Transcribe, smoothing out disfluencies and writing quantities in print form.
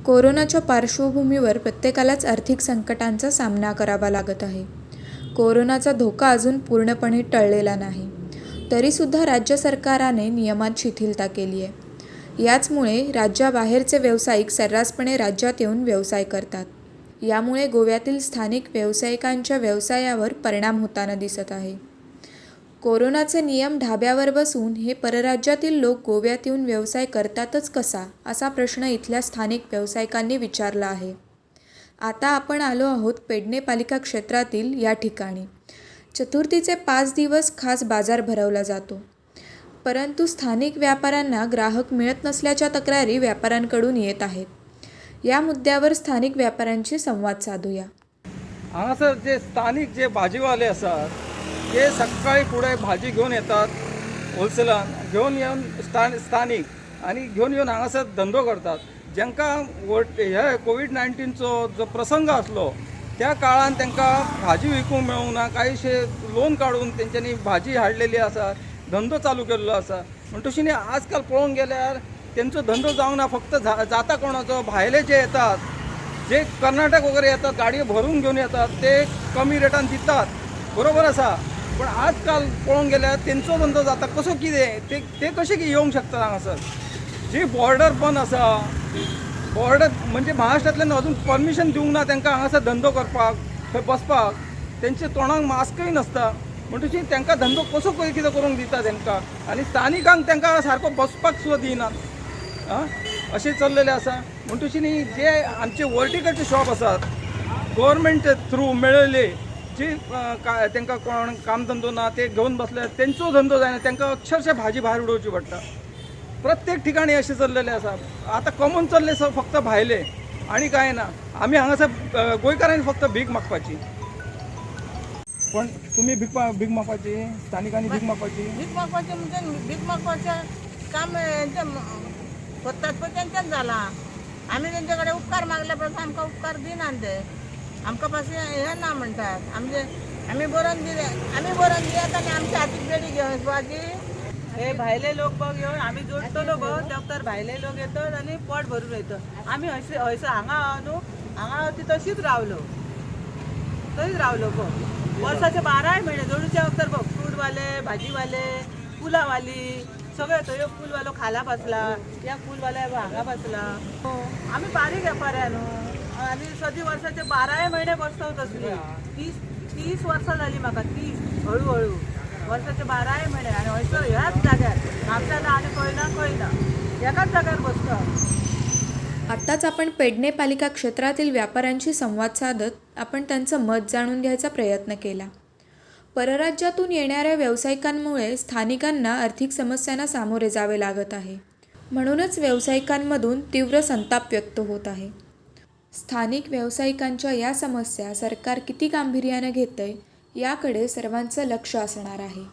कोरोनाच्या पार्श्वभूमीवर प्रत्येकालाच आर्थिक संकटांचा सामना करावा लागत आहे. कोरोनाचा धोका अजून पूर्णपणे टळलेला नाही, तरीसुद्धा राज्य सरकाराने नियमात शिथिलता केली आहे. याचमुळे राज्याबाहेरचे व्यावसायिक सर्रासपणे राज्यात येऊन व्यवसाय करतात. यामुळे गोव्यातील स्थानिक व्यावसायिकांच्या व्यवसायावर परिणाम होताना दिसत आहे. कोरोनाचे नियम ढाब्यावर बसून हे परराज्यातील लोक गोव्यात येऊन व्यवसाय करतातच कसा, असा प्रश्न इथल्या स्थानिक व्यावसायिकांनी विचारला आहे. आता आपण आलो आहोत पेडणे पालिका क्षेत्रातील या ठिकाणी. चतुर्थीचे 5 दिवस खास बाजार भरवला जातो, परंतु स्थानिक व्यापाऱ्यांना ग्राहक मिळत नसल्याच्या तक्रारी व्यापाऱ्यांकडून येत आहेत. या मुद्द्यावर स्थानिक व्यापाऱ्यांशी संवाद साधूया. हांगासर जे स्थानीक जे भाजीवाले आसात ते सकाळी फुडें भाजी घेवन येतात होलसेलान घेवन येवन स्थानीक आनी घेवन येवन हांगासर धंदो करतात. जांकां हे कोवीड 19चो जो प्रसंग आसलो त्या काळान तांकां भाजी विकूंक मेळूंक ना, कांयशे लोन काडून तेंच्यांनी भाजी हाडलेली आसा, धंदो चालू केल्लो आसा. म्हण तशी न्ही आजकाल पळोवंक गेल्यार तेंचो धंदो जावंक ना. फक्त जाता कोणाचो, भायले जे येतात, जे कर्नाटक वगैरे येतात, गाडयो भरून घेवन येतात, ते कमी रेटान दितात, बरोबर आसा. पण आजकाल पळोवंक गेल्यार तेंचो धंदो जाता कसो कितें ते ते कशे कितें येवंक शकता हांगासर. जी बॉर्डर बंद आसा, बॉर्डर म्हणजे महाराष्ट्रांतल्यान अजून परमिशन दिवंक ना तांकां हांगासर धंदो करपाक, थंय बसपाक. तेंच्या तोंडाक मास्कय नासता, म्हणटकीर तांकां धंदो कसो कितें करूंक दिता तांकां. आनी स्थानिकांक तांकां सारको बसपाक सुद्दां दिनात. आं, अशें चल्लेलें आसा. म्हणटकीर न्ही जे आमचे वर्टिकलचे शॉप आसात गव्हर्मेंटचे थ्रू मेळिल्ले, जी तांकां कोण काम धंदो ना ते घेवन बसले, तेंचो धंदो जायना, तांकां अक्षरशः भाजी भायर उडोवची पडटा. प्रत्येक ठिकाणी अशें चल्लेलें आसा. आतां कमून चल्ले फक्त भायले आनी कांय ना. आमी हांगासर गोंयकारांनी फक्त भीक मागपाची. पण तुमी भीक भीक मागपाची, स्थानिकांनी भीक मागपाची. भीक मागपाचें म्हणजे भीक मागपाचें काम हेंचें करतात पळय तेंचेंच जालां. आमी तेंचे कडेन उपकार मागले पासून आमकां उपकार दिनात ते. आमकां पासून हें ना म्हणटात. आमचे आमी बरोवन दिले, आमी बरोवन दियात आनी आमच्या हातीक बेडी घेवन वचपाची. हे भायले लोक बघ येवन आमी जोडटलो बघ डॉक्टर, भायले लोक येतात आनी पोट भरून वयतात. आमी हयसर हयसर हांगा आहा न्हू, हांगा ती तशीच रावलो, तशीच रावलो बघ. वर्साचे 12 म्हयने जोडूच्या वखदार बघ, फ्रूटवाले, भाजीवाले, फुलांवाली सगळे येतो. ह्यो फुलवालो खाला बसला, या फुलवाले हांगा बसला. आमी बारीक वेपारी न्हू, आनी सदी वर्साचे 12 म्हयने बसता तसली. 30 वर्सां जाली म्हाका, 30 हळूहळू वर्साचे 12 म्हयने. आनी हयसर ह्याच जाग्यार म्हापशान आनी खंय ना खंय ना एकाच जाग्यार बसता. आत्ताच आपण पेडणे पालिका क्षेत्रातील व्यापाऱ्यांशी संवाद साधत आपण त्यांचं मत जाणून घ्यायचा प्रयत्न केला. परराज्यातून येणाऱ्या व्यावसायिकांमुळे स्थानिकांना आर्थिक समस्यांना सामोरे जावे लागत आहे, म्हणूनच व्यावसायिकांमधून तीव्र संताप व्यक्त होत आहे. स्थानिक व्यावसायिकांच्या या समस्या सरकार किती गांभीर्यानं घेतंय याकडे सर्वांचं लक्ष असणार आहे.